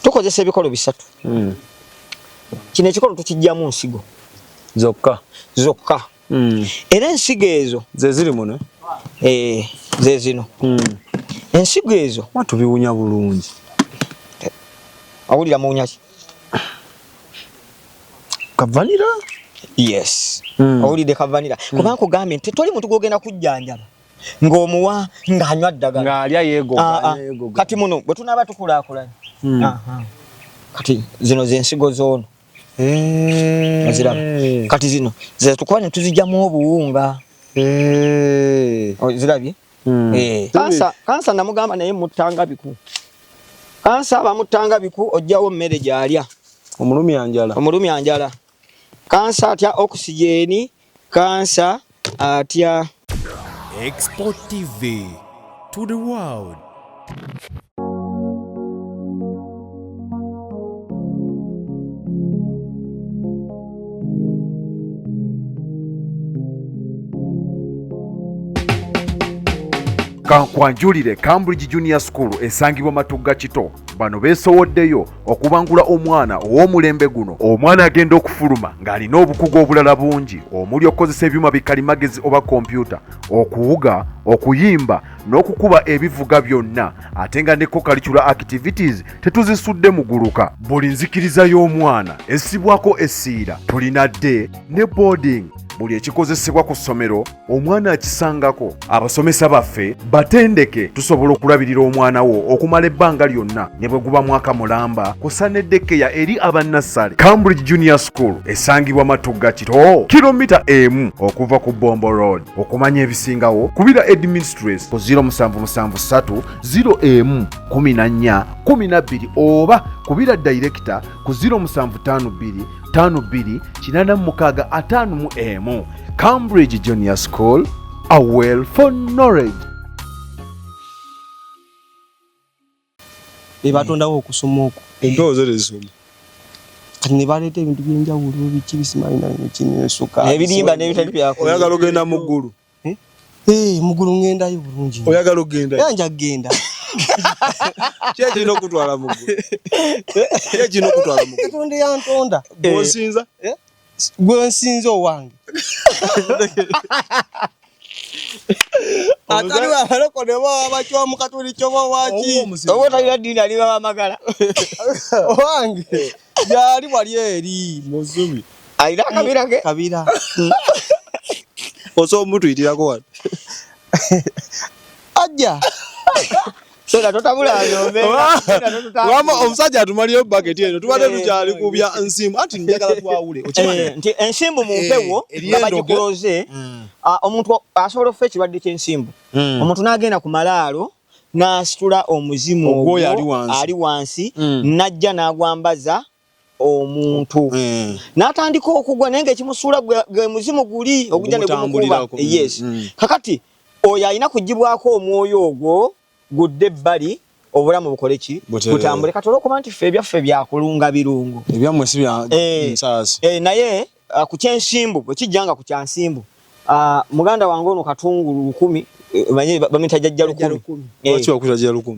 Tukozesa ebikolo bisatu. Kino ekikolo tukijjamu nsigo zokka zokka. Era ensigo ezo ze ziri muno, eh, ze zino. Ensigo ezo Tubiwunya bulungi. Awulira muwunya ki? Ka vanilla. Yes. Owulidde ka vanilla. Kuba nkugambye nti toli muntu gwogenda kujjanjaba ng'omuwa ng'anywa ddagala ng'alya yeegoga. Ah, ah. Kati muno bwe tunaaba tukulaakulanya. Kati zino zensigo zoono. Oziraba? Kati zino zetukuba ne tuzijjamu obuwunga. Ozirabye? Eh, kansa namugamba naye muttanga biku. Kansa bamuttanga biku, ojjawo mmere gy'alya. Omulumi anjala. Omulumi anjala. Kansa atya oxygen, kansa atya. Export TV to the world. Kankwanjulire Cambridge Junior School esangibwa Matugga Kito. Bano beesowoddeyo okubangula omwana ow'omulembe guno. Omwana agenda okufuluma ng'alina obukugu obulala bungi omuli okukozesa ebyuma bikalimagezi oba kompyuta, okuwuga, okuyimba n'okukuba ebivuga byonna, ate nga ne co-curricular activities tetuzisudde muguluka. Buli nzikiriza y'omwana essibwako essiira. Tulina day ne boarding. Buli ekikozesebwa ku ssomero omwana akisangako. Abasomesa baffe batendeke, tusobola okulabirira omwana wo okumala ebbanga lyonna ne bwe guba mwaka mulamba, kusa ne daycare eri abannassale. Cambridge Junior School esangibwa Matugga Kito, kilomita 1 okuva ku Bombo Road. Okumanya ebisingawo kubira headmistress ku 0773 01 14 12 oba kubira director ku 0752 52 86 51. Cambridge Junior School, a well for knowledge. Bebatondawo okusoma okwo. Empewo zo tezisoma. Kati ne baleeta ebintu byenjawulo, biki bisimanyi kino, ebirimba n'ebitali byakola. Oyagala ogenda mu ggulu? Eh, mu ggulu ngendayo bulungi. Oyagala okugenda? Era nja kugenda. Ki ekirina okutwala mu ggulu? Ki ekirina okutwala mu ggulu? Katonda yantonda. Gw'osinza? Gwe nsinza owange. Atali abalokole oba abacwa mu Katoliki oba waki. Oba otalina ddiini aliba wamagala. Owange gyali wali eri. Muzubi. Alina akabira ke. Kabira. Osobola omutuyitirako wano? Ajja. Soda totabula Wama omusajja atumaliyo baketi eno, tubadde tukyali ku bya nsimbu, anti njagala twawule. Okimanyi? Nti ensimbu mu mpewo Eriyo nga endoge. bagikuloze, omuntu asobola okufa ekirwadde ky'ensimbu. Omuntu n'agenda ku malaalo n'asitula omuzimu Ogwo oyo ogwo ali wansi. ali wansi, n'ajja n'agwambaza omuntu. N'atandika okugwa, naye ng'ekimusuula gwe muzimu guli ogujja ne gumukuba. Ogumutambulirako. Yes. Kakati oyo alina kugibwako omwoyo ogwo gudde ebbali, obulamu bukole ki? Butereere. Butambule. Kati olw'okuba nti ffe ebyaffe byakulunga birungo. Ebyammwe si bya nsaasi. Naye ku kyensimbu, bwe kijja nga ku kyansimbu, muganda wange ono Katungulu 1000, manyi bamuyita Jjajja 1000. Lwaki bakuyita Jjajja 1000?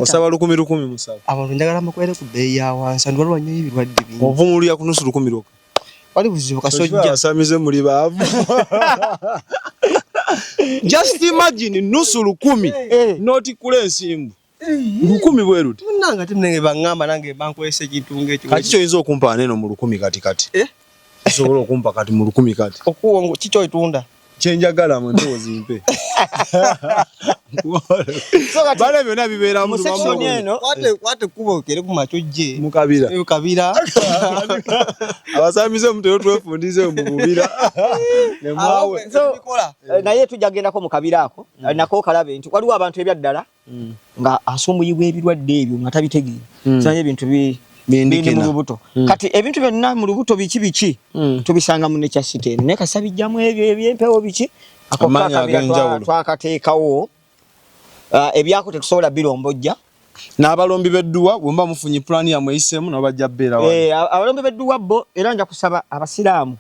Osaba 1000 1000 musaba. Abantu njagala mukwere ku bbeeyi ya wansi, anti waliwo nnyo ebirwadde bingi. Ovumulira ku nusu 1000 lwokka. Wali buzibu kasojja. Abasamize muli baavu. Just imagine nusu 1000 n'otikkula ensimbu. 1000 bwe luti. Munnange ate munange baŋŋamba nange bankozesa ekintu ng'ekyo. Kati kyoyinza okumpa neno mu 1000 kati kati? Osobola okumpa kati mu 1000 kati? Okuwa kiki oyitunda? Kyenjagala mu mpewo zimpe. Bale byonna bibeera mu section eno. Kwate ekkubo okere ku makya ojje. Mu kabira. Mu kabira. Abasamize mutera twefundize mu bubira. Ne mwawe. So, naye tujja kugendako mu kabira ako. Nako kalabe nti waliwo abantu ebyaddala nga asumbuyibwa ebirwadde ebyo nga tabitegeera. Simanyi ebintu Bindikina. bindi mu lubuto. Kati ebintu byonna mu lubuto biki biki tubisanga mu Nature City eno. Naye kasita bijjamu ebyo ebyempewo biki, ako Amaanyi kakabira ag'enjawulo. twakateekawo. Ebyako tetusobola birombojja. N'abalombi b'edduwa bwe muba mufunye pulaani yammwe eyiseemu nabo bajja bbeera wano. Abalombi b'edduwa bo era nja kusaba abasiraamu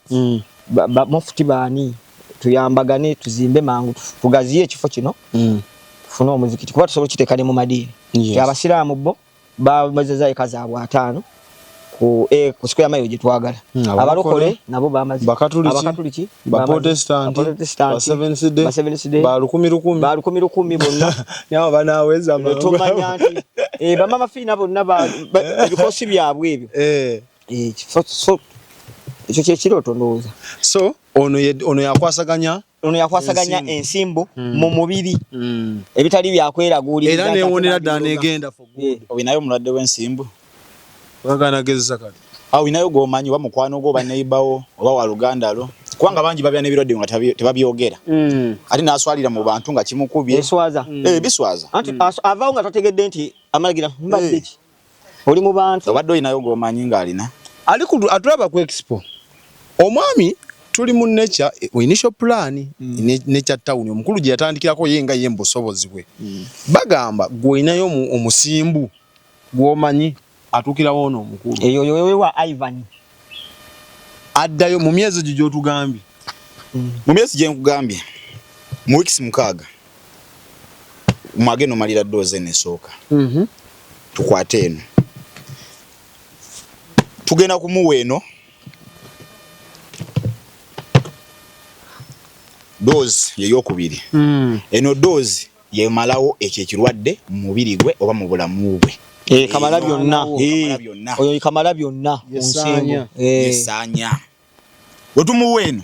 mufuti baani tuyambagane tuzimbe mangu tugaziye ekifo kino. Tufune omuzikiti kuba tusobola okiteeka ne mu madiini. Abasiraamu bo Bamazeza eka zaabwe 50 ku ku square mile gye twagala. Abalokole nabo bamaze, Abakatuliki, Baprotestanti, ba Seventh Day, ba 10,000, ba 10,000 bonna. Nabo banaweza mangu. Tumanya nti bamama fiina bonna ebikosi byabwe ebyo. So ekyo kye kirooto ndowooza. So ono yakwasaganya, ono yakwasaganya ensimbu mu mubiri ebitali byakweraguuliriza era newonera ddala negenda for good. Olinayo omulwadde w'ensimbu? Ogaganagezesa kati. Olinayo gw'omanyi oba mukwano gwo oba neighbor oba wa luganda lwo? Kubanga bangi babya n'ebirwadde nga tebabyogera. Ate n'aswalira mu bantu nga kimukubye. Eswaza. Biswaza. Anti avaawo nga tategedde nti amalagira mbadde ki? Oli mu bantu. Obadde olinayo gw'omanyi ng'alina. Ali ku atulaba ku expo. Omwami tuli mu nature initial plan nature town omukulu gye yatandikirako ye nga ye mu busobozi bwe. Bagamba gw'olinayo omusimbu gw'omanyi atuukirawo ono omukulu. Eyo yo wa Ivan. Addayo mu myezi egyo gy'otugambye. Mu myezi gye nkugambye, mu weeks 6 mwagenda omalira dose eno esooka. Tukwate eno. Tugenda kumuwa eno dose eyokubiri. Eno dose yemalawo ekyo ekirwadde mu mubiri gwe oba mu bulamu bwe. Kamala byonna. Oyo kamala byonna mu nsimbu. Yesaanya. Bwe tumuwa eno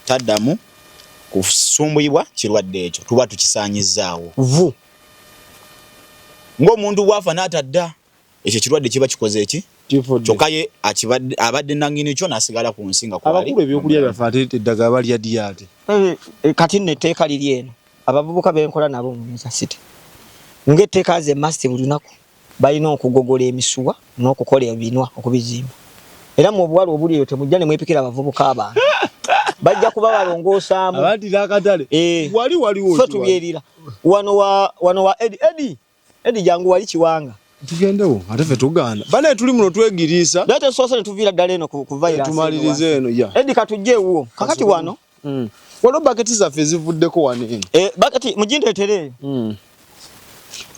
taddamu kusumbuyibwa kirwadde ekyo, tuba tukisaanyizaawo. Vu. Ng'omuntu bw'afa n'atadda, ekyo ekirwadde kiba kikoze eki? Kyokka ye abadde nannyini kyo n'asigala ku nsi nga kwali. Abakulu ebyokulya byaffe ate eddagala balya ddi ate? Kati nno etteeka liri eno. Abavubuka be nkola nabo mu Mensa City. Ng'etteeka ze must buli lunaku balina okugogola emisuwa n'okukola ebinwa okubizimba. Era mu obuwala obuli eyo temujja ne mwepikira abavubuka abantu. Bajja kuba balongoosaamu. Abaddira akatale. Wali waliwo. Ffe tubyerira. Wano wa Edi. Edi jangu wali Kiwanga. Tugendewo ate ffe tugaana. Bane tuli muno twegiriisa. Leeta soose ne tuviira ddala eno ku virus. Tumalirize eno ya. Edi katujje ewuwo. Kakati wano. Waliwo baketi zaffe ezivuddeko wano eno. Baketi mugindeetere.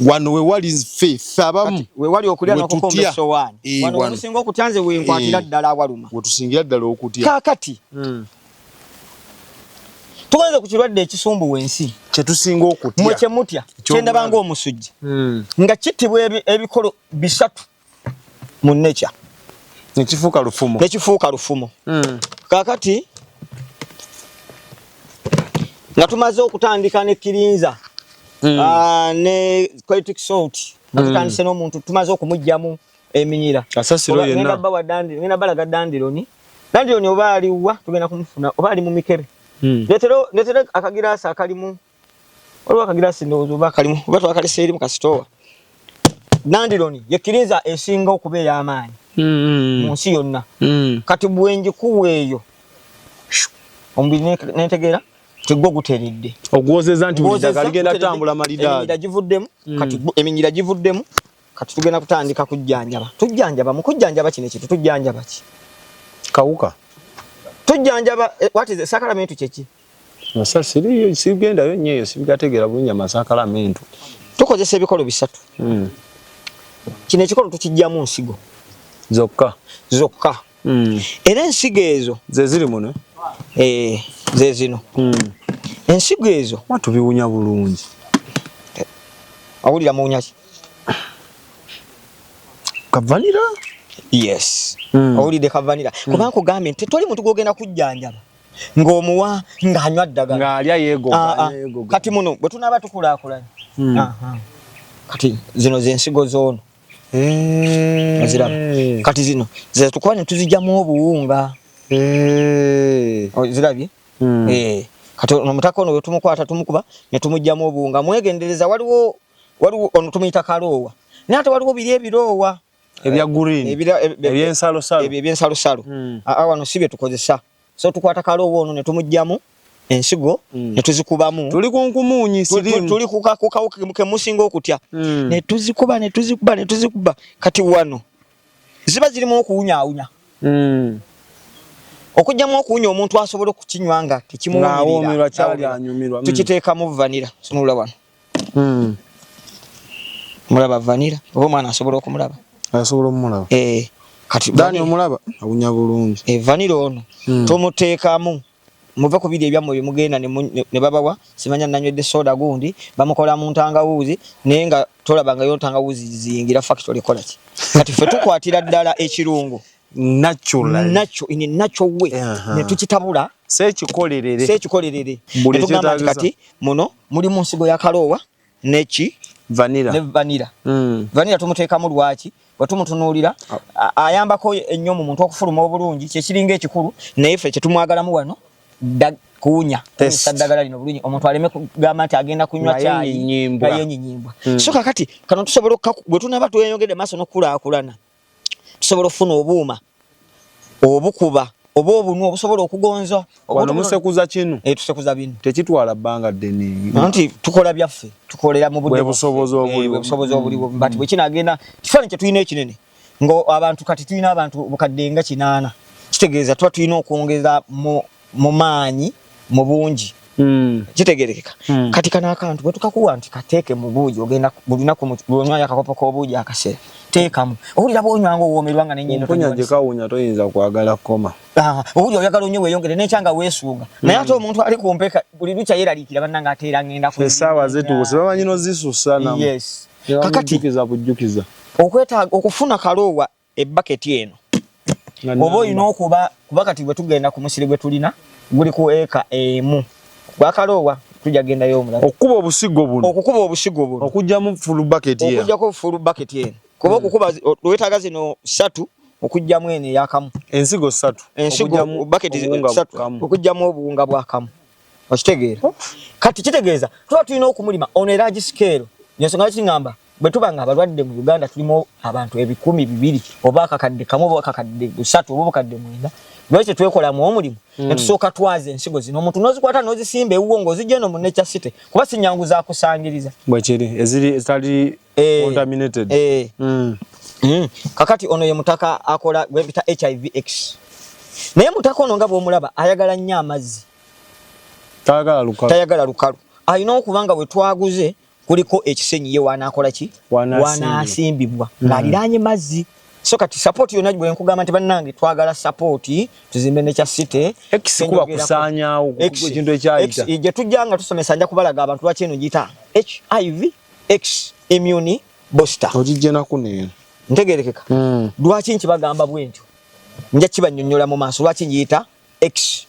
Wano we wali ffe abamu. We wali okulya n'okukomba essowaani. Wano we musinga okutya nze we nkwatira ddala awaluma. We tusingira ddala okutya. Kaakati. Tugenze ku kirwadde ekisumbuwa ensi. Kye tusinga okutya. Mwe kye mutya. Kye ndaba ng'omusujja. Nga kittibwa ebikolo 3 mu nature. Nekifuuka lufumo. Nekifuuka lufumo. Kaakati nga tumaze okutandika ne kirinza ne quality salt nga tutandise n'omuntu tumaze okumuggyamu eminyira. Kasasiro yenna. Ngenda balaga dandironi. Dandironi oba aliwa tugenda kumufuna oba ali mu mikebe. Leetera akagiraasi akalimu. Waliwo akagiraasi ndowooza oba akalimu oba twakalese eri mu kasitoowa. Dandironi ye kirinza esinga okuba ey'amaanyi mu nsi yonna. Kati bwe ngikuwa eyo omubiri nentegeera tigwo guteredde. Ogwozeza nti buli ddagala ligenda ttambula malidaadi. Eminyira givuddemu, kati eminyira givuddemu, kati tugenda kutandika kujjanjaba. Tujjanjaba mu kujjanjaba kino ekintu tujjanjaba ki? Kawuka. Tujjanjaba what is the sacrament kye ki? Sigendayo nnyo eyo sibigategeera bulungi amasakalamentu. Tukozesa ebikolo 3. Kino ekikolo tukiggyamu nsigo. Zokka. Zokka. Era ensigo ezo ze ziri muno? Ze zino. Ensigo ezo tubiwunya bulungi. Awulira muwunya ki? Kavanira? Yes. Owulidde kavanira. Kubanga nkugambye nti toli muntu gw'ogenda kujjanjaba ng'omuwa ng'anywa ddagala. Ng'alya yeegoga. Kati muno bwe tunaaba tukulaakulanye. Kati zino ze nsigo z'ono. Oziraba. Kati zino ze tukuba ne tuziggyamu obuwunga. Ozirabye? Kati ono omutaka ono bwe tumukwata tumukuba ne tumuggyamu obuwunga. Mwegendereza waliwo ono tumuyita kaloowa. Naye ate waliwo biri ebiroowa. Ebya green. Ebyensalosalo. Ebyo ebyensalosalo. Wano si bye tukozesa. So tukwata kaloowa ono ne tumuggyamu ensigo ne tuzikubamu. Tuli ku nkumuunyi sirimu. Tuli ku kawuka ke musinga okutya. Ne tuzikuba ne tuzikuba ne tuzikuba. Kati wano ziba zirimu okuwunyaawunya. Okuggyamu okuwunya omuntu asobola okukinywa nga tekimuwunyirira. Ng'awoomerwa kyali anyumirwa. Tukiteekamu vanira. Tunula wano. Mulaba vanilla oba omwana asobola okumulaba? Asobola omulaba. Eh, kati Dani omulaba awunya bulungi. Eh, vanilla ono tomuteekamu muve ku biri ebyammwe byemugenda ne babawa simanya nanywedde soda gundi bamukola mu ntangawuuzi naye nga tolabangayo ntangawuuzi ziyingira factory ekola ki. Kati ffe tukwatira ddala ekirungo naturally in a natural way ne tukitabula seekikolerere Buli ne tugamba nti ekyetaagisa. kati muno mulimu nsigo ya kaloowa neki vanilla ne vanilla. Vanilla tumuteekamu lwaki? Bwe tumutunuulira ayambako ennyo mu muntu okufuluma obulungi, kyekiringa ekikulu, naye ffe kyetumwagalamu wano kuwunya Test. ddagala lino bulungi omuntu aleme kugamba nti agenda kunywa Nga caayi yenyinyibwa. nga yenyinyibwa. So kakati kano tusobola bwe tunaaba tweyongedde maaso n'okukulaakulana tusobola okufuna obuuma obukuba oba obunwa obusobola okugonza. Wano musekuza kinu. Tusekuza bino. Tekitwala bbanga ddene. Anti tukola byaffe, tukolera mu budde Bwe busobozi bwaffe. obuliwo. Bwe busobozi obuliwo. But bwe kinaagenda, kifaananyi kye tulina ekinene ngo abantu kati tulina abantu bukadde nga 800. Kitegeeza tuba tulina okwongeza mu maanyi mu bungi. Kitegeerekeka. Kati kano akantu bwe tukakuwa nti kateeke mu buugi, ogenda buli lunaku bw'onywayo akakopo k'obuugi akaseera, teekamu. Owulira bw'onywanga owoomerwa nga n'ennyindo Omponya togiwanise. gye kawunya toyinza kwagala kukoma. Owulira oyagala onywe weeyongere n'enkya nga weesunga. Naye ate omuntu ali ku mpeka buli lukya yeeraliikira bannange ate era ngenda ku Essaawa zituuse, bamanyi n'ozisussa namu. Yes. Tebamanyi Kakati jjukiza bujjukiza. Okufuna kaloowa ebbaketi eno. Nga Oba namba. olina okuba, kuba kati bwe tugenda ku musiri gwe tulina, guli ku eka emu. Gwa kaloowa tujja gendayo omulala. Okukuba obusigo buno. Okukuba obusigo buno. Okuggyamu full bucket eno. Okuggyako full bucket eno. Kuba okukuba weetaaga zino 3 okuggyamu eno eyakamu. Ensigo 3. Ensigo Okuggyamu bucket obuwunga 3. bwakamu. Okuggyamu obuwunga bwakamu. Okitegeera? Kati kitegeeza tuba tulina okumulima ono era agisikeero. Ensonga lwaki ŋŋamba bwe tuba nga abalwadde mu Uganda tulimu abantu 2,000 oba akakadde kamu oba akakadde 3 oba obukadde 9, lwaki tetwekolamu omulimu? Ne tusooka twaza ensigo zino omuntu n'ozikwata n'ozisimba ewuwo ng'ozijja eno mu Nature City kuba si nnyangu za kusangiriza. Bwe kiri, eziri ezitali contaminated. Kakati ono ye mutaka akola gwe bita HIVX. Naye mutaka ono nga bw'omulaba ayagala nnyo amazzi. Tayagala lukalu. Tayagala lukalu. Alina okuba nga bwe twaguze kuliko ekisenyi ye wanaakola ki? Wanaasimbibwa. Wanaasimbibwa. Ng'aliraanye mazzi. So kati support yonna bwe nkugamba nti bannange twagala support tuzimbe Nature City. X kuba kusaanyaawo ekintu ekyayita. X, gye tujja nga tusomesa nja kubalaga abantu lwaki eno giyita HIV X immune booster. Ogijja na kuno eno. Ntegeerekeka. Lwaki nkibagamba bwe ntyo? Nja kibannyonnyola mu maaso lwaki ngiyita X.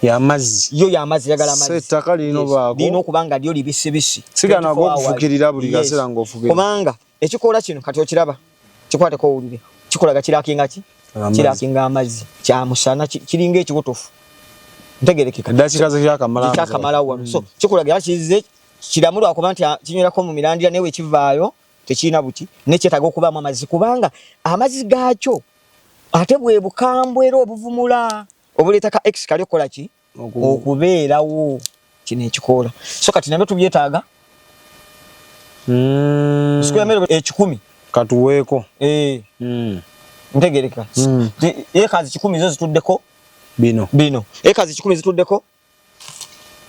Y'amazzi. Yo y'amazzi, yagala amazzi. So ettaka lirina Yes. obaako. Lirina okuba nga lyo libisibisi. Sigana 24 hours. ag'okufukirira buli Yes. kaseera ng'ofukirira. Kubanga ekikoola kino kati okiraba kikwateko owulire. Kikolaga kirakinga ki? Amazzi. Kirakinga amazzi. Kya musana, kiringa ekiwotofu. Ntegeerekeka. Eddakiika ze kyakamala. Kyakamala wano. So kikolaga era kizze kiramu lwakuba nti kinywerako mu mirandira naye wekivaayo tekirina buki ne kyetaaga okubaamu amazzi kubanga amazzi gaakyo ate bwe bukambwe era obuvumula obuleeta ka X kali okukola ki? Okubeerawo kino ekikoola. So kati nabyo tubyetaaga. Square meter 1,000. Katuweeko. Ntegeereka. Ekazi 10 zo zituddeko Bino. Bino. Ekazi 10 zituddeko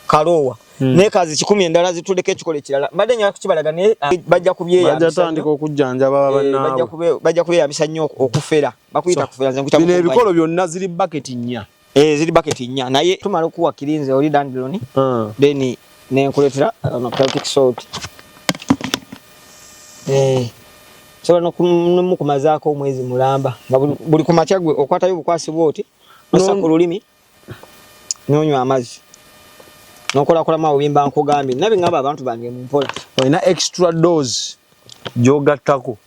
kaloowa. N'ekazi 10 endala zituddeko ekikolo ekirala. Mbadde njagala kukibalaga naye bajja kubyeyambisa Bajja tandika nnyo. okujjanjaba bannaabwe. Bajja kubyeyambisa nnyo okufera. Bakuyita So, kufera, nze nkuyita bino kukumbanya. ebikolo byonna ziri bucket 4. Ziri bucket 4. Naye tumala okuwa kirinze oli dandelion. Then nenkuleetera Celtic salt. Sobola n'okumazaako omwezi mulamba. Nga buli ku makya gwe okwatayo obukwasi bw'oti, n'ossa ku lulimi, n'onywa amazzi. N'okolakolamu awo bye mba nkugambye. Nabye ngamba abantu bange mu mpola. Olina extra dose gy'ogattako.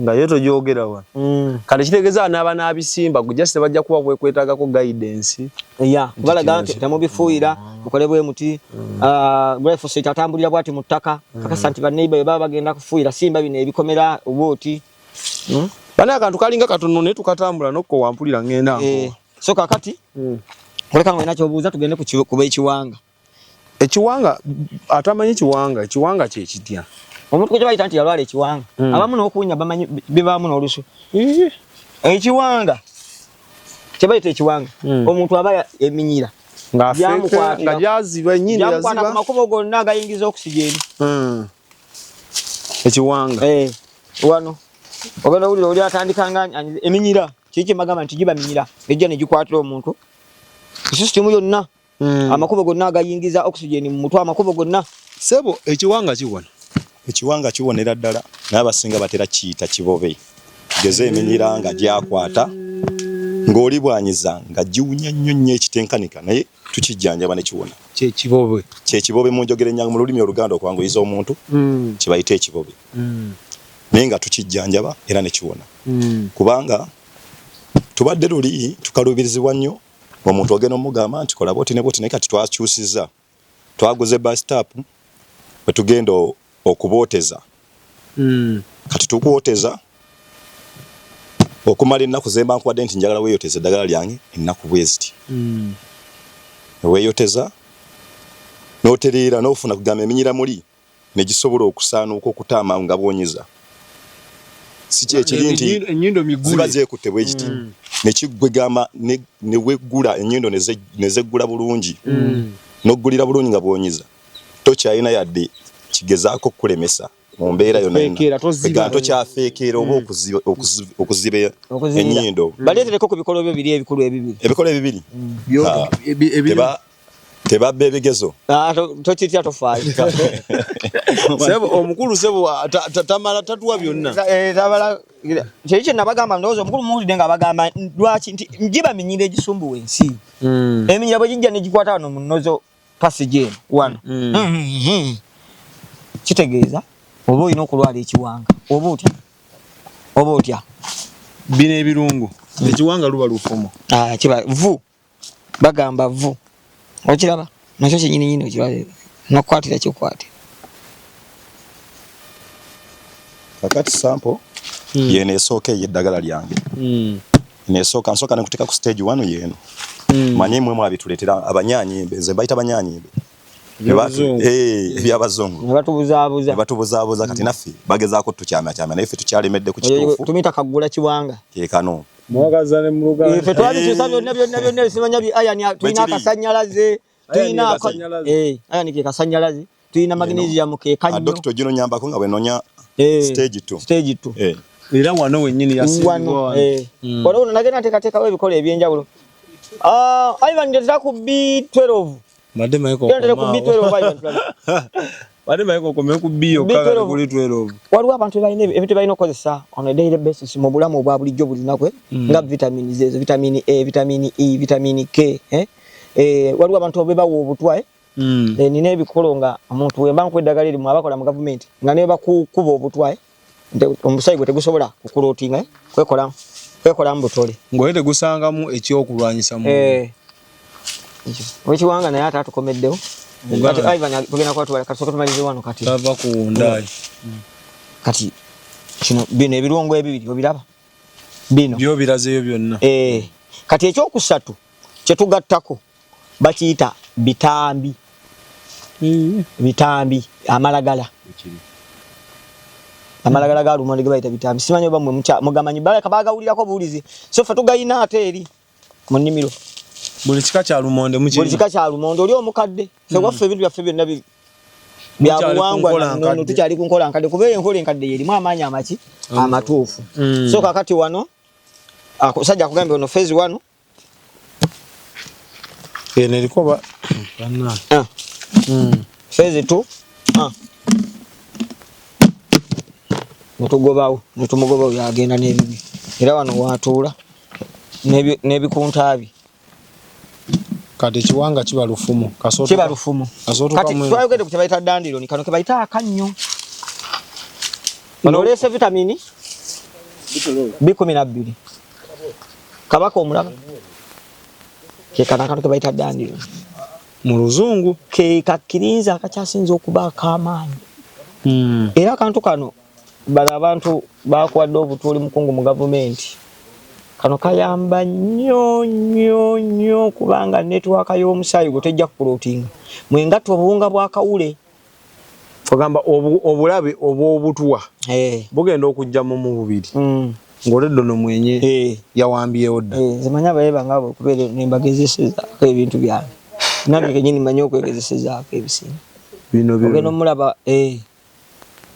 Nga yo togyogera wano. Kale kitegeeza n'aba n'abisimba, gwe just bajja kuba bwekwetaagako guidance. Yeah, Nti kubalaga kino nti ki- temubifuuyira, mukole bwe muti. Glyphosate atambulira bw'ati mu ttaka. Kakasa nti banneighbor bwe baba bagenda kufuuyira, simba bino ebikomera bw'oti. Bana akantu kalinga katono naye tukatambula n'okko wampulira ngenda nkowa. So kakati, oleka nga olina ky'obuuza tugende ku b'ekiwanga. Ekiwanga, atamanyi kiwanga, ekiwanga kye kitya? Omuntu gwe bayita nti yalwala ekiwanga. Abamu n'okuwunya bamanyi bibaamu n'olusu. Ekiwanga. Kye bayita ekiwanga. Omuntu aba eminyira. Ng'afeeka, Byamukwatira nga gyaziba, ennyindo Byamukwata yaziba. ku makubo gonna agayingiza oxygen. Ekiwanga. Wano ogenda owulira oli atandika nga eminyira, kiki kyembagamba nti giba minyira ejja negikwatira omuntu sisitimu yonna, amakubo gonna agayingiza oxygen mu mutwe, amakubo gonna. Sebo, ekiwanga kiwona? Ekiwanga kiwonera ddala, naye abasinga batera kiyita kibobe. Tugeze eminyira nga gyakwata ng'oli bwanyiza nga giwunya nnyo nnyo ekitenkanika, naye tukijjanjaba ne kiwona. Kyekibobe. Kyekibobe mu njogera ennyangu mu lulimi Oluganda okwanguyiza omuntu, kibayita ekibobe, naye nga tukijjanjaba era ne kiwona, kubanga tubadde luli tukaluubirizibwa nnyo omuntu ogenda omugamba nti kola bwoti ne bwoti, naye kati twakyusizza, twaguze bus tap bwe tugenda okubooteza. Kati tukwoteza okumala ennaku zemba nkuwadde nti njagala weeyoteza eddagala lyange ennaku bwe ziti. Weeyoteza n'otereera n'ofuna kugamba eminyira muli ne gisobola okusaanuuka okutaama nga bw'onyiza. Si kyekiri nti Ennyindo migule. Ziba zeekutte bwe kiti ne kiggwegamba ne weggula ennyindo ne zeggula bulungi, n'oggulira bulungi nga bw'onyiza, tokyalina yadde kigezaako kukulemesa mu mbeera yonna yonna. Feekeera, toziba. Ega tokyafeekeera oba okuziba Okuzibira. ennyindo. Baleetereko ku bikolo byo biri ebikulu ebibiri. Ebikolo ebibiri. Ah, tebabba ebigezo. Ah, tokitya, tofaayo. Sebo omukulu, sebo tamala tatuwa byonna. Tabala kyeki kye nabagamba, ndowooza omukulu muwulidde nga abagamba lwaki nti giba minyira egisumbuwa ensi. Eminyira bwe gijja negikwata wano mu nozo passage eno wano, kitegeeza oba olina okulwala ekiwanga oba otya oba otya. Bino ebirungo, ekiwanga luba lufumo. Ah, kiba vu, bagamba vu, okiraba nakyo kyenyini nyini, okiraba nokukwatira kikwate. Kakati sample yeno esooka ey'eddagala lyange nesooka, nsooka nekuteeka ku stage 1 yeno. Manye mwe mwabituleetera abanyanyimbe, nze mbayita banyanyimbe. Ebyabazungu. Ebyabazungu. Ne batubuzaabuza. Ne batubuzaabuza, kati naffe bagezaako tukyamyakyamya, naye ffe tukyalemedde ku kituufu. Tumita kaggula kiwanga. Kekano. Mwagaza ne mu Luganda. Ffe twabikyusa byonna byonna byonna, simanya bi iron, tulina Bwekiri. akasanyalaze, tulina Akasanyalaze. Iron ke kasanyalaze, tulina magnesium ke kannyo. Dokita gino nyambako nga bwenonya stage 2. Stage 2. Era wano wennyini yasimbibwa wano. wano. Wano wano nagenda nteekateekawo ebikolo ebyenjawulo. Ah, Ivan, ndetera ku B12. Mbadde manyi Genda ntere ku kokomaawo. B12, Ivan, tulabe. Mbadde manyi kokome ku B yokka B12. kati kuli 12. Waliwo abantu balina ebintu balina okukozesa on a daily basis mu bulamu obwa bulijjo buli lunaku, nga vitamins ezo, vitamini A, vitamini E, vitamini K, eh? Waliwo abantu abebawa obutwa, eh? Nina ebikolo nga omuntu wemba nkuwa eddagala erimu abakola mu gavumenti nga ne bakukuba obutwa, eh? Omusaayi gwe tegusobola kukulootinga, eh? Kwekolamu butole. Ng'oye tegusangamu ekyokulwanyisa mu. Wekiwanga naye ate atukomeddewo. Uganda. Kati Ivan tugenda kuba tubala, kasooke tumalize wano kati. Tava ku ndaayi. Kati kino bino ebirungo ebibiri obiraba bino. Byo birazeeyo byonna. Kati ekyokusatu kye tugattako bakiyita bitambi. Bitambi amalagala. Amalagala ga lumonde ge bayita bitambi. Simanyi oba mmwe mugamanyi, baleka bagawulirako buwulizi. So ffe tugayina ate eri mu nnimiro. Buli kika kya lumonde mukirina. Buli kika kya lumonde oli omukadde. Ffe waffe ebintu byaffe byonna bya Mukyali ku buwangwa nkola na nnono, nkadde. tukyali ku nkola nkadde, kuba eyo enkola enkadde yerimu amaanyi amaki amatuufu. So kakati wano omusajja akugambye ono phase 1. Eno eriko bannange. Phase 2. Netugobawo, netumugobawo yagenda n'ebibi. Era wano watuula n'ebikuntaabi. Kati ekiwanga kiba lufumo. Kiba lufumo. Kasootuka Kati mweno. twayogedde ku kye bayita dandironi, kano ke bayita akannyo. Bano oleese vitamini B12. Kabaka omulaba ke kano akantu ke bayita dandironi. Mu luzungu. Ke kakkiriza akakyasinze okuba ak'amaanyi. Era akantu kano bano abantu bakuwadde obutuuli mukungu mu gavumenti. Kano kayamba nnyo nnyo nnyo kubanga netiwaaka y'omusaayi gwo tejja kukulootinga. Mwengatta obuwunga bwa kawule. Ogamba obulabe obw'obutwa bugenda okujja mu mubiri. Ng'oledde ono mwenye yawambyewo dda. Nze manyi abaye bange abo okubeera ne mbagezesezaako ebintu byange. Nange kennyini mmanyi okwegezesezaako ebisinga. Bino bino. Ogenda omulaba,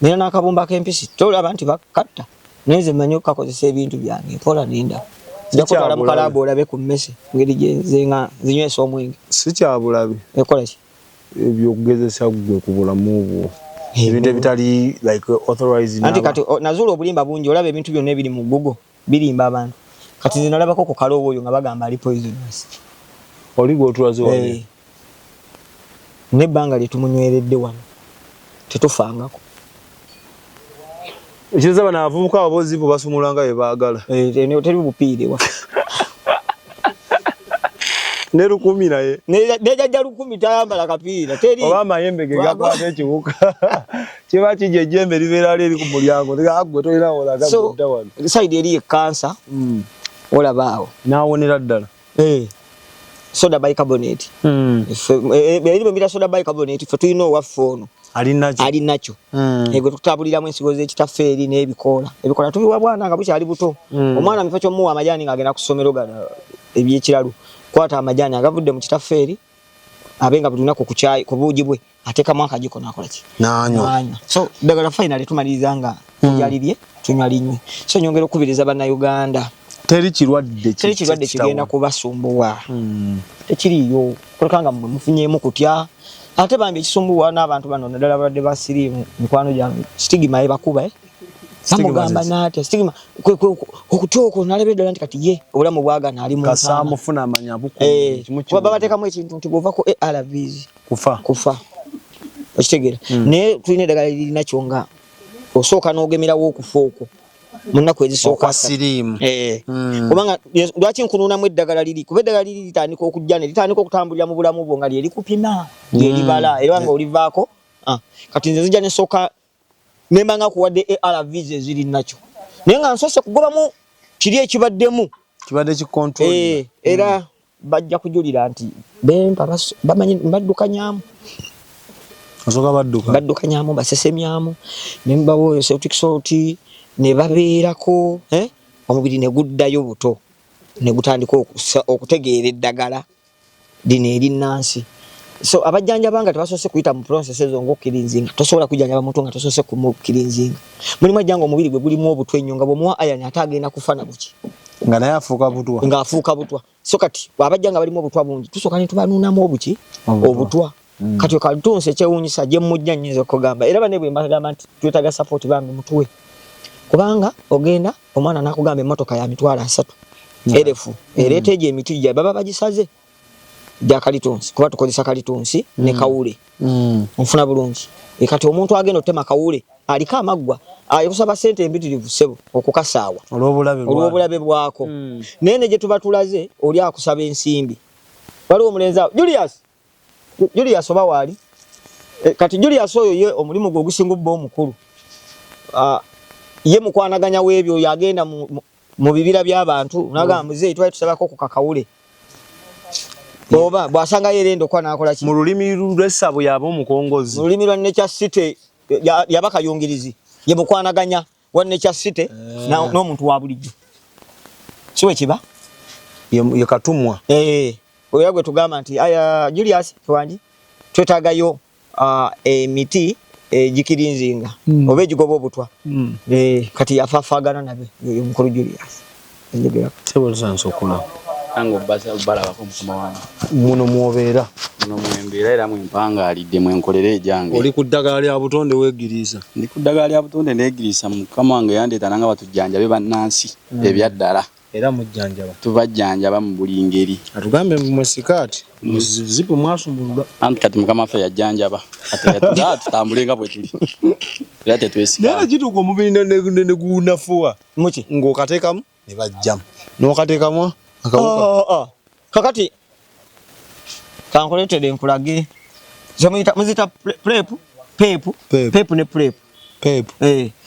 Nina n'akabumba k'empisi tolaba nti bakatta, naye nze mmanyi okukakozesa ebintu byange mpola ninda. Nja kutwala mu kalaabu olabe ku mmese ngeri gye nze nga nzinywesa omwenge. Si kya bulabe. Ekola ki? Ebyokugezesa ggwe ku bulamu bwo. Ebintu ebitali like authorized. Anti kati nazuula obulimba bungi, olaba ebintu byonna ebiri mu Google birimba abantu. Kati nze nalabako ku kaloowo oyo nga bagamba ali poisonous. Oli gw'otulaze wano? Eh. N'ebbanga lye tumunyweredde wano tetufangako. Ekireza bano abavubuka ababozi bo basumula nga bye baagala. Eh, teri bupiire wa. Ne lukumi naye. Ne jajja lukumi tayambala kapiira teri. Oba amayembe ge gakwata ekiwuka. Kiba kijja ejjembe libeera eri ku mulyango. Gwe tolina wolaga gudda wano. Side eri ekkansa. Olaba awo. N'awonera ddala. Eh. Soda bicarbonate. Eri bwe mbira soda bicarbonate ffe tulina owaffe ono. Ali nakyo. Ego tutabuliramu ensigo z'ekitaffe eri n'ebikoola. Ebikoola tubiwa bwana nga bukyali buto. Omwana mu kifo ky'omuwa amajaani ng'agenda ku ssomero gano eby'ekiralu. Kwata amajaani agavudde mu kitaffe eri abe nga buli lunaku ku kyayi ku buugi bwe ateekamu akajiko n'akola ki? N'anywa. So ddagala finally tumaliriza nga tulya lirye tunywa linywe. So nyongera okukubiriza Bannayuganda. Teri kirwadde Teri kirwadde kigenda kubasumbuwa. Tekiriiyo. Kuleka nga mmwe mufunyeemu kutya. Ate bambi ekisumbuwa n'abantu bano naddala abalwadde ba siriimu mikwano gyange stigma ebakuba. Bamugamba n'atya stigma okutya okwo n'alabira ddala nti kati ye obulamu bwagaana ali mu ntaana. Kasaamufuna amanya bukuuma. Kuba bateekamu ekintu nti bw'ova ku ARVs kufa. Okitegeera. Naye tulina eddagala lirina kyo nga osooka n'ogemerawo okufa okwo mu nnaku ezisooka. Okwa siriimu. Kubanga lwaki nkunuunamu eddagala liri? Kuba eddagala liri litandika okujja ne litandika okutambulira mu bulamu bwo nga lye likupima, lye libala era nga olivaako. Kati nze nzija ne nsooka ne mba nga nkuwadde ARVs eziri nakyo. Naye nga nsoose kugobamu kiri ekibaddemu. Kibadde ki control. Era bajja kujulira nti bempa bamanyi mbaddukanyaamu. Osooka badduka. Baddukanyaamu, basesemyamu, ne mbawa Celtic salt, ne babeerako, omubiri ne guddayo buto, ne gutandika okutegeera eddagala lino erinnansi. So abajjanjaba nga tebasoose kuyita mu process ezo ng'okkirinzinga, tosobola kujjanjaba muntu nga tosoose kumukkirinzinga. Mulimu ajja nga omubiri gwe gulimu obutwa ennyo nga bw'omuwa iron ate agenda kufa na buki. Nga naye afuuka butwa. Ng'afuuka butwa. So kati abajja nga balimu obutwa bungi tusooka ne tubanuunamu obuki? Obutwa. Kati okalitunsi ekyewuunyisa gye mmujja nnyinza okugamba era banne bwe mbagamba nti twetaaga support bambi mutuwe. Kubanga ogenda omwana n'akugamba emmotoka ya 300,000 erefu ereeta egyo emiti gya baba bagisaze gya kalitunsi kuba tukozesa kalitunsi ne kawule. Nfuna bulungi. Kati omuntu agenda otema kawule aliko amaggwa akusaba ssente empitirivu ssebo okukasaawa olw'obulabe bwako. Naye ne gye tuba tulaze oli akusaba ensimbi. Waliwo omulenzi awo Julius oba waali? Kati Julius oyo ye omulimu gwe ogusinga obba omukulu. Ye mukwanaganya w'ebyo yagenda mu bibira by'abantu n'agamba muzeeyi twali tusabako ku kakawule. Oba bw'asangayo era endokwa n'akola ki? Mu lulimi lw'essabo yaba omukongozi. Mu lulimi lwa Nature City yaba kayungirizi. Ye mukwanaganya wa Nature City n'omuntu wa bulijjo. Si bwe kiba? Ye katumwa. Oyo gwe tugamba nti aya Julius wangi twetaagayo emiti egikirinzinga oba egigoba obutwa. Kati yafaafaagana nabyo omukulu Julius. Muno mwobeera. Muno mwembeera era mwempangaalidde mwenkolera egyange. Oli ku ddagala lya butonde weegiriisa. Ndi ku ddagala lya butonde neegiriisa mukama wange yandeeta nanga batujjanjabe bannansi ebyaddala. Era mujjanjaba. Tubajjanjaba mu buli ngeri. Atugambe mwe sikaati zipu mwasumulula. Anti kati mukama waffe yajjanjaba. Ate yatugamba tutambule nga bwe tuli. Era tetwesiga. Naye kituuka omubiri ne gunafuwa. Muki? Ng'okateekamu ne bajjamu. N'okateekamu akawuka. Kakati kankuleetere nkulage. Muziyita prep, pep, pep ne prep. Pep.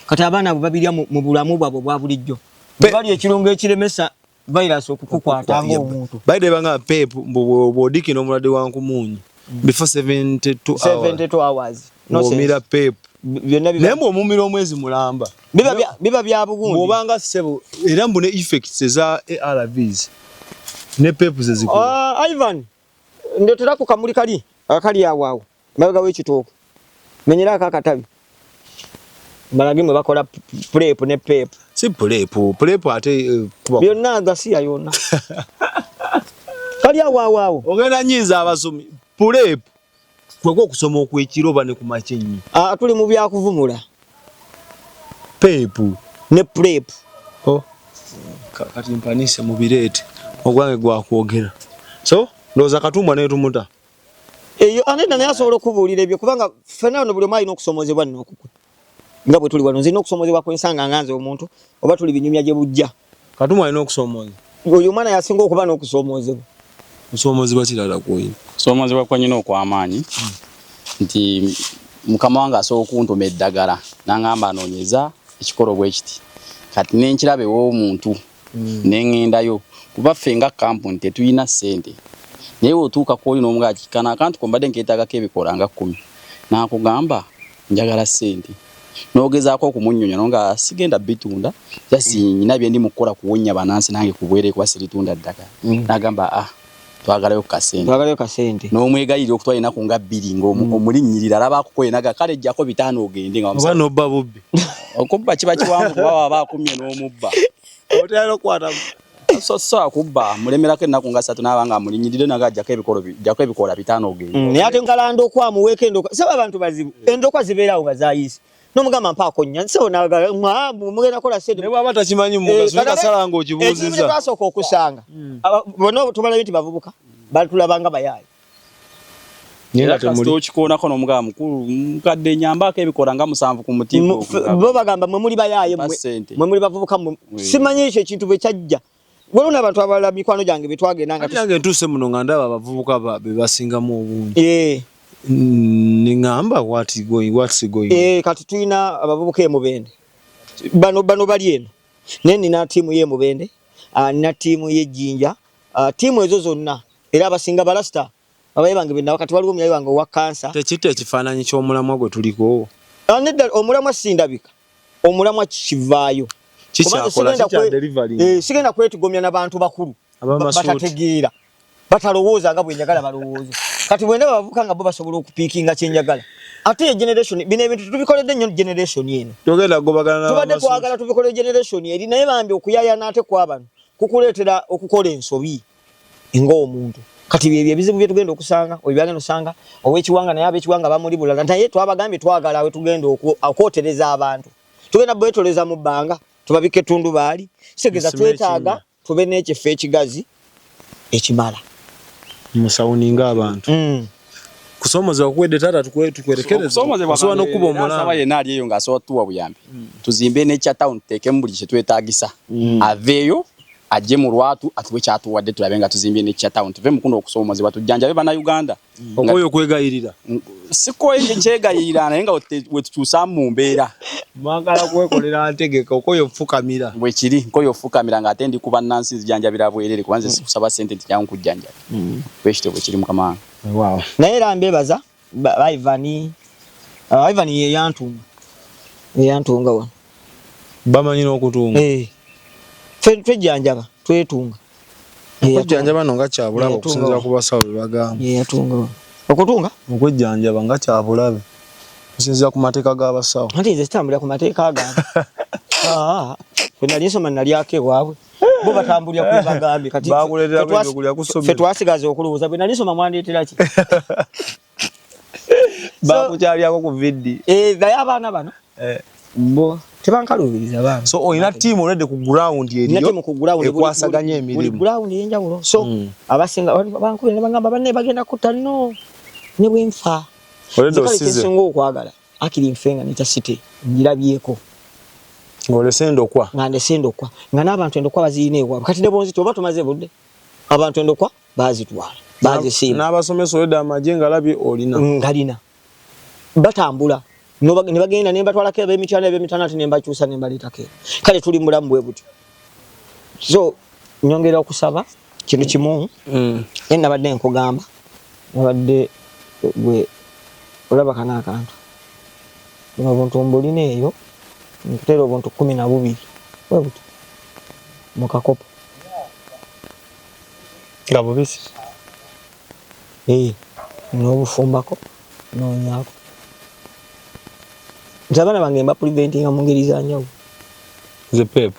Kati abaana abo babirya mu bulamu bwabwe obwa bulijjo. Bali ekirungo ekiremesa virus okukukwata ng'omuntu. By the way nga pep bw'odikina omulwadde wa nkumunyi before 72 hours. 72 hours. No sense. Bw'omira pep. Byonna biba Naye bw'omumira omwezi mulamba. Biba bya bugundi. Bw'obanga ssebo era mbu ne effects eza ARVs ne pep ze zikola. Ivan, ndetera ku kamuli kali akali awo awo mabega w'ekitooke. Menyerako akatabi. Mbalage mwe bakola PrEP ne PEP. Si PrEP, PrEP ate kuba byonna gasiya yonna. Kali awo awo awo. Ogenda nyiza abasomi. PrEP kweko okusoma okwekiro oba ne ku makya ennyo. Tuli mu byakuvumula. PEP ne PrEP. Oh. Kati mpanise mu bireete ogwange gwa kwogera. So ndowooza Katumwa ne tumuta. Eyo anenda naye asobola okubuulira ebyo kubanga ffenna wano buli omu alina okusomoozebwa nno okukwe. Nga bwe tuli wano nze nina okusomoozebwa kwensanga nga nze omuntu oba tuli binyumya gye bujja. Katumwa alina okusomooza. Oyo omwana yasinga okuba n'okusoomoozebwa. Kusoomoozebwa kirala kw'olina. Kusoomoozebwa kwe nnina okw'amaanyi nti mukama wange asobola okuntuma eddagala n'angamba anoonyeza ekikolo bwe kiti. Kati ne nkiraba ew'omuntu ne ŋŋendayo kuba ffe nga kampuni tetulina ssente. Naye bw'otuuka kw'oli n'omugamba nti kano akantu ko mbadde nkeetaagako ebikoola nga 10 n'akugamba njagala ssente. N'ogezaako okumunnyonnyola n'omugamba sigenda bitunda just nnina bye ndi mu kukola kuwonya bannansi nange ku bwereere kuba siritunda ddagala. N'agamba twagalayo ku kasente. Twagalayo kasente. N'omwegayirira okutwala ennaku nga 2 ng'omulinnyirira alaba akukoye n'agamba kale jjako 5 ogende nga Oba n'obba bubbi. Okubba kiba kiwanvu kuba waba akumye n'omubba. Otera okukwata So akubba mulemerako ennaku nga 3 n'aba nga amulinnyirire n'agamba jjako ebikolo jjako ebikoola 5 ogende. Naye ate nkalanda okwamuweeko endokwa. Saba abantu bazibu. Endokwa zibeerawo nga zaayise. N'omugamba mpaako nnya. Nsebo n'agala, mugenda kukola ssente. Ne bw'aba takimanyi mu mugaso, naye kasala ng'okibuuzizza. Ekizibu kye twasooka okusanga. Bonna tubalabye nti bavubuka, batulaba nga bayaaye. Naye nga Era kasita temuli. okikoonako n'omugamba mukulu, mukadde nnyambaako ebikola nga 7 ku muti gwo. Bo bagamba mwe muli bayaaye Mpa mmwe. ssente. Mwe muli bavubuka mmwe. Simanyi ekyo ekintu bwe kyajja. Waliwo n'abantu abalala mikwano gyange be twagenda nga Kati nange ntuuse muno nga ndaba abavubuka be basingamu obungi. Ningamba what's going on? Kati tulina abavubuka e Mubende. Bano bali eno. Naye nina ttiimu y'e Mubende, nina ttiimu y'e Jjinja. Ttiimu ezo zonna era abasinga balasita abaye bange be nawa. Kati waliwo omuyayi wange owa kansa. Tekitta ekifaananyi ky'omulamwa gwe tuliko. Nedda, omulamwa sindabika. Omulamwa kivaayo. Kikyakola, kikya delivering. Sigenda kwetigomya na bantu bakulu. Ab'amasuuti. Batategeera. Batalowooza nga bwe njagala balowooze. Kati bwe ndaba abavubuka nga bo basobola okupiikinga kye njagala. Ate ye generation, bino ebintu tubikoledde nnyo generation eno. Togenda kugobagana Tubadde n'abamasuuti. twagala tubikole generation eri, naye bambi okuyaayana ate kwa bano kukuleetera okukola ensobi ng'omuntu. Kati byebyo ebizibu bye tugenda okusanga, oyo byagenda osanga ow'ekiwanga naye ab'ekiwanga bamuli bulala. Naye twabagambye twagala we tugenda okwotereza abantu. Tugenda bwetoleza mu bbanga, tubabike ettundubaali. Kitegeeza Musime twetaaga ekinnya. tube n'ekifo ekigazi ekimala. Musawuninga abantu. Kusoomozebwa kuwedde taata, tukwerekereze. Okusoomozebwa Osobola kwange n'okuba era nsaba omulanga. yenna ali eyo ng'asobola tuwa buyambi. Tuzimbe n'ekya town tuteekemu buli kye twetaagisa. Aveeyo ajje mu lwatu atuwe kyatuwadde tulabe nga tuzimbye n'ekya town. Tuve mu kuno okusoomozebwa tujjanjabe Bannayuganda. Okwoyo okwegayirira. Sikooye kyegayirira naye nga we tukyusaamu mu mbeera. Mwagala kwekolera ntegeka, okwoyo ofukamira. Bwe kiri, nkooye ofukamira ng'ate ndi ku bannansi nzijanjabira bwereere kuba nze sikusaba ssente nti jangu nkujjanjabe. Bwe kityo bwe kiri mukama wange. Wow. Naye era mbeebaza, Ivan, Ivan ye yantunga. Ye yantunga wano. Bamanyi n'okutunga. Ffe twejjanjaba, twetunga. Okwejjanjaba nno nga kya bulabe okusinziira ku basawo bwe bagamba. Ye yatunga wano. Okutunga? Okwejjanjaba nga kya bulabe okusinziira ku mateeka g'abasawo. Anti nze sitambulira ku mateeka gange. Bwe nali nsoma nalyako ewaabwe. Bo batambulira ku bagambye. Kati Bakuleetera ebyokulya ku ssomero. ffe twasigaza okulowooza. Bwe nali nsoma mwandeetera ki? Bakukyalirako ku viddi. Naye abaana bano bo tebankaluubiriza baana. So olina ttiimu already ku ground Nina eriyo ttiimu ku ground, ekwasaganya buli emirimu. ground ey'enjawulo. So abasinga bankubira ne bagamba banne bagenda kutta nno ne bwe nfa. Already Nze kale osize. kyensinga okwagala akiri nfe nga nita city ngirabyeko. Ng'olese endokwa. Nga ndese endokwa. Nga n'abantu endokwa bazirina ewaabwe. Kati ne bonzita oba tumaze budde. Abantu endokwa baazitwala. Baazisiima. N'abasomesa already amagye ngalabye olina. Ngalina. Batambula. Ne bagenda ne mbatwalako ab'emityana, ab'emityana ate ne mbakyusa ne mbaleetako eno. Kale tuli mu bulamu bwe butyo. So nyongera okusaba kintu kimu. Naye nabadde nkugamba, nabadde gwe olaba kano akantu. Buno obuntu mbulina eyo, nkuteera obuntu 12. Bwe butyo. Mu kakopo. Nga bubisi. N'obufumbako, n'onywako. Nti abaana bange mba preventinga mu ngeri za njawulo. Ze pep.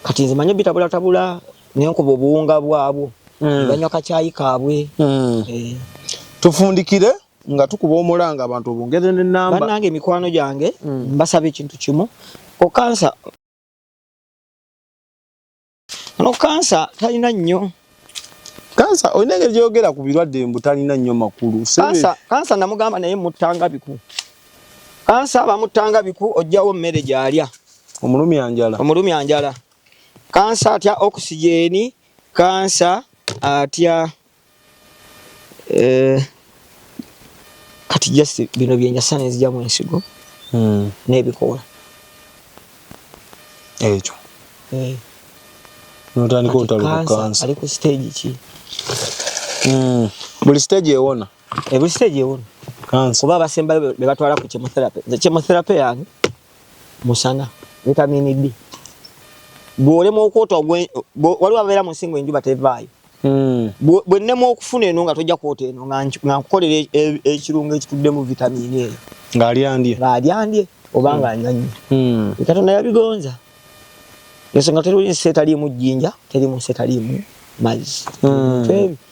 Kati nze manyi bitabulatabula nenkuba obuwunga bwabwo. Banywa kacyayi kaabwe. Tufundikire nga tukuba omulanga abantu obongere n'ennamba. Bannange mikwano gyange mbasaba ekintu kimu. Ko kansa no kansa talina nnyo. Kansa olina engeri gy'oyogera ku birwadde mbu talina nnyo makulu. Kansa namugamba naye muttanga biku. Kansa bamuttanga biku ojjawo mmere gy'alya. Omulumi anjala. Omulumi anjala. Kansa atya oxygen, kansa atya kati just bino byenjasa nenzija mu ensigo n'ebikoola. Ekyo. N'otandika olutalo ku kansa. Ali ku stage ki? Buli stage ewona. Buli stage ewona. Kansa. Kuba abasembayo be batwala ku chemotherapy. Nze chemotherapy yange musana, vitamin D. Bw'olema okwota waliwo ababeera mu nsingo enjuba tevaayo. Bwe nnema okufuna eno nga tojja kwota eno nga nkukolera ekirungo ekituddemu vitamini eyo. Ng'alyandye. Ng'alyandye oba ng'anywa nnyo. Katonda yabigonza. Ensonga teri nsi etaliimu jjinja, teri mu nsi etaliimu mazzi.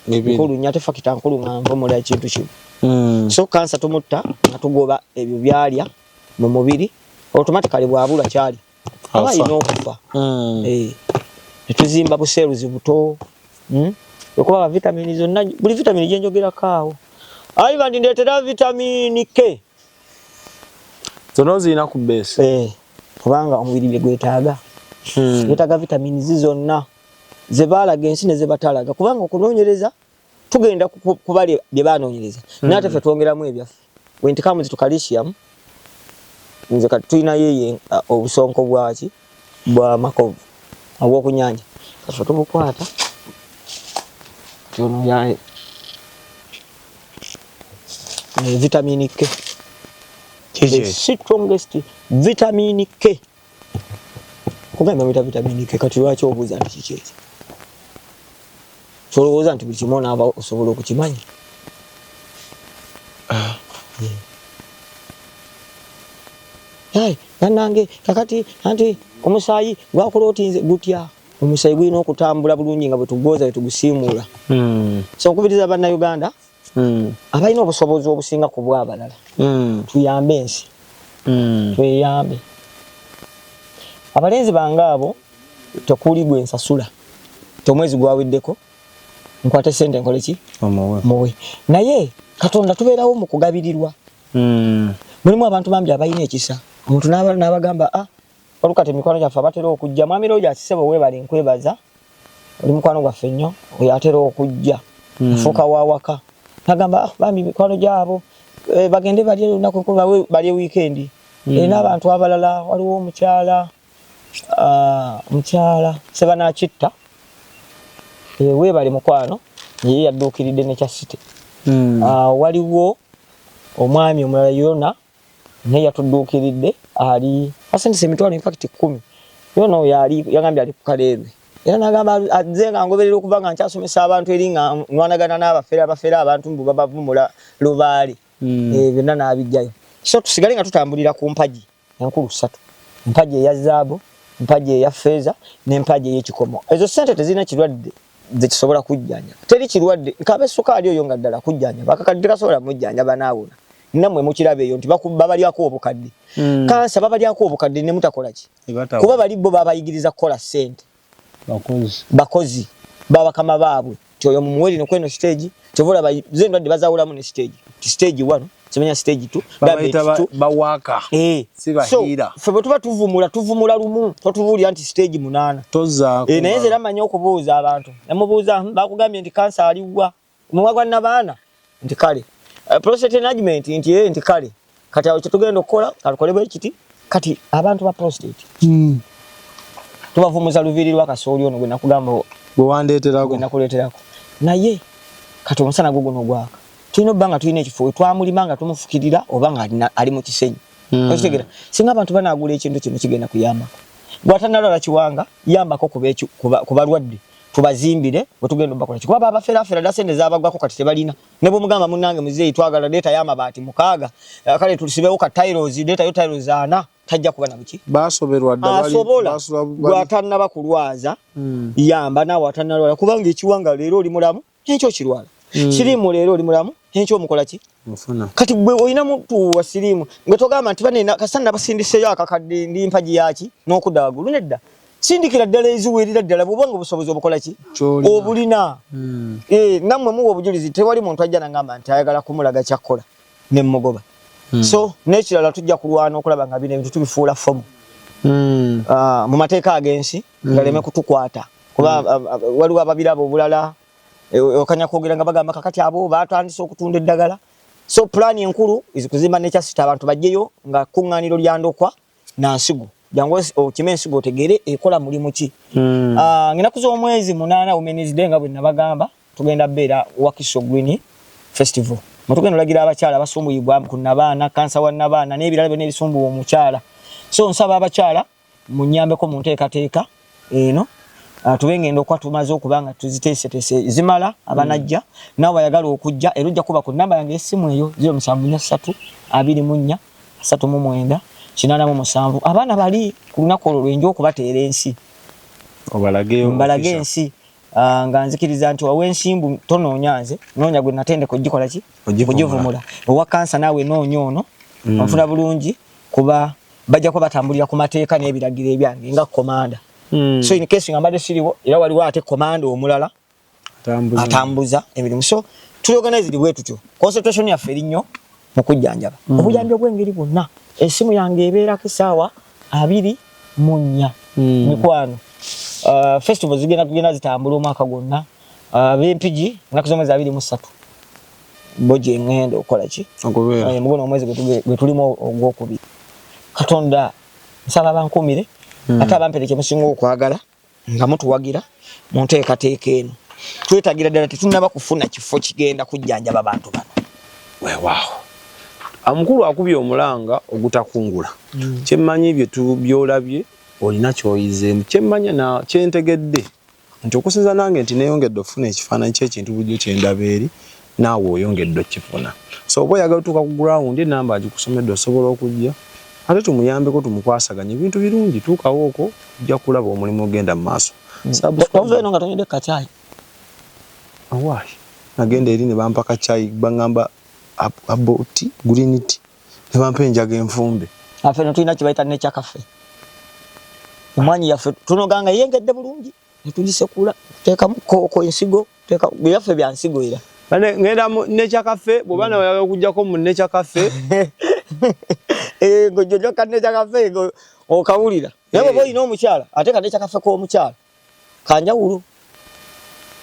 Nkulu nnyo ate fakita nkulu nga nvumula ekintu kimu. So kansa tumutta nga tugoba ebyo byalya mu mubiri, automatically bw'abula kyali. Aba alina okufa. Ne tuzimba buseeruzi buto. Okuba vitamini zonna, buli vitamini gye njogerako awo. Ayiba ndi ndeetera vitamini K. Zonna ozirina ku base. Kubanga omubiri bye gwetaaga. Gwetaaga vitamini zi zonna ze baalaga ensi ne ze batalaga. Kubanga okunoonyereza tugenda kubali bye banoonyereza. Naye ate ffe twongeramu ebyaffe. When it comes to calcium, nze kati tulinayo eyo obusonko bwaki bwa makovu obw'oku nnyanja. Kati ffe tubukwata. Kati ono ya vitamin K. The strongest vitamin K. Kugamba bita vitamin K kati lwaki obuuza nti kiki ekyo? Solowooza nti buli kimu onaaba osobola okukimanya. Bannange kakati anti omusaayi gwakulootinze gutya? Omusaayi gulina okutambula bulungi nga bwe tugwoza bwe tugusiimuula. So nkubiriza Bannayuganda abalina obusobozi obusinga ku bw'abalala tuyambe ensi, tweyambe. Abalenzi bange abo tekuli gwe nsasula, omwezi gwaweddeko nkwate ssente nkole ki? Muwe. Naye Katonda tubeerawo mu kugabirirwa. Mulimu abantu bambi abalina ekisa, omuntu n'abagamba olukati emikwano gyaffe abatera okujja, mwami Roger Ssebo weebale nkwebaza, oli mukwano gwaffe nnyo, oyo atera okujja afuuka wa waka, n'agamba bambi mikwano gyabo bagende balye olunaku balye weekend. N'abantu abalala waliwo omukyala omukyala Sebanaakitta weebale mukwano, ye yadduukiridde ne Kyasite. Waliwo omwami omulala Yona naye yatudduukiridde, ali asindise emitwalo in fact 10. Yona oyo ali yagambye ali ku Kaleerwe, era n'agamba azze nga ngoberera okuva nga nkyasomesa abantu eri nga nwanagana n'abafere abafere abantu mbu babavumula lubaale. Byonna n'abijjayo. So tusigale nga tutambulira ku mpagi enkulu ssatu, empagi eya zaabu, empagi eya ffeeza n'empagi ey'ekikomo. Ezo ssente tezirina kirwadde ze kisobola kujjanjaba. Teri kirwadde nkabe sukaali oyo nga ddala kujjanjaba, akakadde tekasobola mujjanjaba n'awona. Nammwe mukiraba eyo nti babalyako obukadde. Kansa babalyako obukadde ne mutakola ki? Kuba bali bo babayigiriza kukola ssente. Bakozi babakama baabwe. Nti oyo mumuwe lino kweno stage, kyova olaba ze endwadde bazaawulamu ne stage. Nti stage 1, simanya stage 2, babayita diabetes 2. Bawaka. Si bahiira. So, ffe bwe tuba tuvumula, tuvumula lumu, totubuulira nti stage 8. Tozaako. Naye nze era mmanyi okubuuza abantu. Namubuuza, bakugambye nti kansa aliwa? Omumwa gwa nnabaana? Nti kale. Prostate enlargement nti nti kale. Kati awo kye tugenda okukola, katukole bwe kiti. Kati abantu ba prostate. Tubavumuza luviiri lwa kasooli ono gwe nakugamba gwe wandeeterako. Gwe nakuleeterako. Naye kati omusana gwo guno gwaka. Tulina obba nga tulina ekifo we twamulima nga tumufukirira oba nga ali mu kisenyi. Okitegeera? Singa abantu banaagula ekintu kino kigenda kuyambako. Bw'atannalwala kiwanga, yambako ku balwadde. Tubazimbire wetugenda obakola ki, kuba babaferafera dda, sente zabagwako kati tebalina. Ne bwomugamba munnange muzeeyi twagala leetayo amabaati 6, kale tusibewo ka tiles, leetayo tiles 4, tajja kuba na buki. Basoberwa dda, Asobola gwatannaba kulwaza. Yamba naawe atannalwala, kubanga ekiwanga leero oli mulamu, enkyo kirwala. Siriimu leero oli mulamu, enkyo omukola ki? Mufuna. Kati gwe olina muntu wa siriimu gwe togamba nti bane kasita nabasindiseyo akakadde ndi mpagi yaki n'okudda waggulu. Nedda, sindikira ddala eziwerera ddala bw'oba nga obusobozi obukola ki? Ky'olina. Obulina. Nammwe muwa obujulizi, tewali muntu ajja nangamba nti ayagala kumulaga kyakkola ne mugoba. So n'ekirala, tujja kulwana okulaba nga bino ebintu tubifuula formal mu mateeka ag'ensi, galeme kutukwata, kuba waliwo ababiraba obulala, okanya kwogera nga bagamba kakati abo batandise okutunda eddagala. So plan enkulu is kuzimba Nature City, abantu bajjeyo nga kuŋŋaaniro lya ndokwa na nsigo. Jangu okime ensigo otegeere ekola mulimu ki. Ng'ennaku z'omwezi 8, Women's Day, nga bwe nabagamba, tugenda beera Wakiso Green Festival, mwe tugenda olagira abakyala abasumbuyibwa ku nabaana, kansa wa nabaana n'ebirala byonna ebisumbuwa omukyala. So nsaba abakyala munyambeko mu nteekateeka eno. Tube ngenda okuba tumaze okuba nga tuziteeseteese zimala abanajja. Naawe ayagala okujja era ojja kuba ku namba yange y'essimu eyo 0743 24 39 87. Abaana bali ku lunaku olwo lwenja okubateera ensi. Obalageyo. Mbalage ensi. Nga nzikiriza nti ow'ensimbu tonoonya nze, noonya gwe natendeka ogikola ki? Ogivumula. Ogivumula. Owa kansa naawe noonya ono. Onfuna bulungi, kuba bajja kuba batambulira ku mateeka n'ebiragiro ebyange nga komanda. So in case nga mbadde siriwo, era waliwo ate komanda omulala Atambuza. Atambuza emirimu. So tuli organized bwe tutyo. Concentration yaffe eri nnyo mu kujjanjaba, obuyambi obw'engeri bwonna. Essimu yange ebeerako essaawa 24. Mikwano, festival zigenda kugenda zitambula omwaka gwonna. Ab'Empigi, ennaku z'omwezi 23 bo gye ŋŋenda okukola ki? Okubeera. Muguno omwezi gwe tulimu ogwokubiri. Katonda nsaba bankuumire, ate abampere kye musinga okwagala nga mutuwagira mu nteekateeka eno. Twetagira ddala, tetunnaba kufuna kifo kigenda kujjanjaba bantu bano. Weewaawo, omukulu akubye omulanga ogutakungula. Kyemmanyi byolabye olina kyoyizeemu. Kyemmanya na kyentegedde nti okusinza nange nti neeyongedde okufuna ekifaananyi ky'ekintu bulijjo kyendaba eri, naawe oyongedde okukifuna. So oba oyagala otuuka ku ground, enamba agikusomedde, osobola okujja ate tumuyambeko, tumukwasaganye ebintu birungi. Tuukawo okwo, ojja kulaba omulimu ogenda mu maaso. Ova eno nga tonywedde kacaayi. Awaayi, nagenda eri ne bampa kacaayi, baŋŋamba herbal tea, green tea, ne bampa enjaga enfumbe. Affe no tulina kye bayita Nature Cafe. Emwanyi yaffe tunoganga eyengedde bulungi netugisekula, tuteekamu kooko, ensigo, tuteeka byaffe bya nsigo era. Bane ngenda mu Nature Cafe, bw'oba nawe oyagala okujjako mu Nature Cafe. Ng'ojjojo ka Nature Cafe okawulira, naye bw'oba olina omukyala, ate ka Nature Cafe k'omukyala kanjawulo,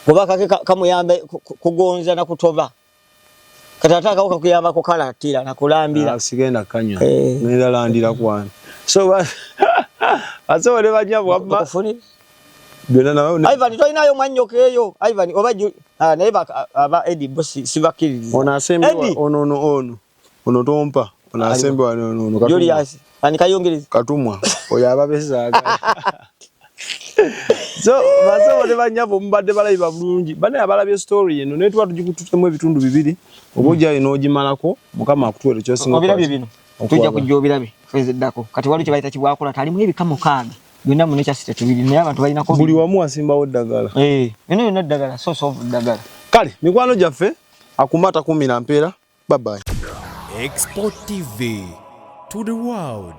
kuba kake kamuyamba kugonza na kutoba. Kati ate akawuka kuyamba kukalatira nakulambira. Ah, sigenda kanywa. Ngenda landira kwani. So basobo ne banyabo wamma Okufunira. Byonna nawe Ivan, tolinayo mwannyoko eyo Ivan oba naye aba Eddie bo sibakkiririza. Ono asembye Eddie. Ono ono ono ono tompa ono asembye wano ono ono Katumwa. Julius ani kayongereza. Katumwa oyo ababesaaga. So basobo ne banyabo, mubadde balabi bulungi bane abalabye story eno, naye tuba tugikututemu ebitundu bibiri, oba ojjayo n'ogimalako. Mukama akutuwere kyosinga. Obirabye bino, tujja kujja obirabe phase eddako. Kati waliwo kye bayita kibwakula, talimu ebika 6 byonna mu Nature City tubiri, naye abantu balinako buli wamu wasimbawo ddagala. Eh, eno yonna ddagala, source of ddagala. Kale mikwano gyaffe, akuma atakumira mpeera. Bye bye. Export TV to the world.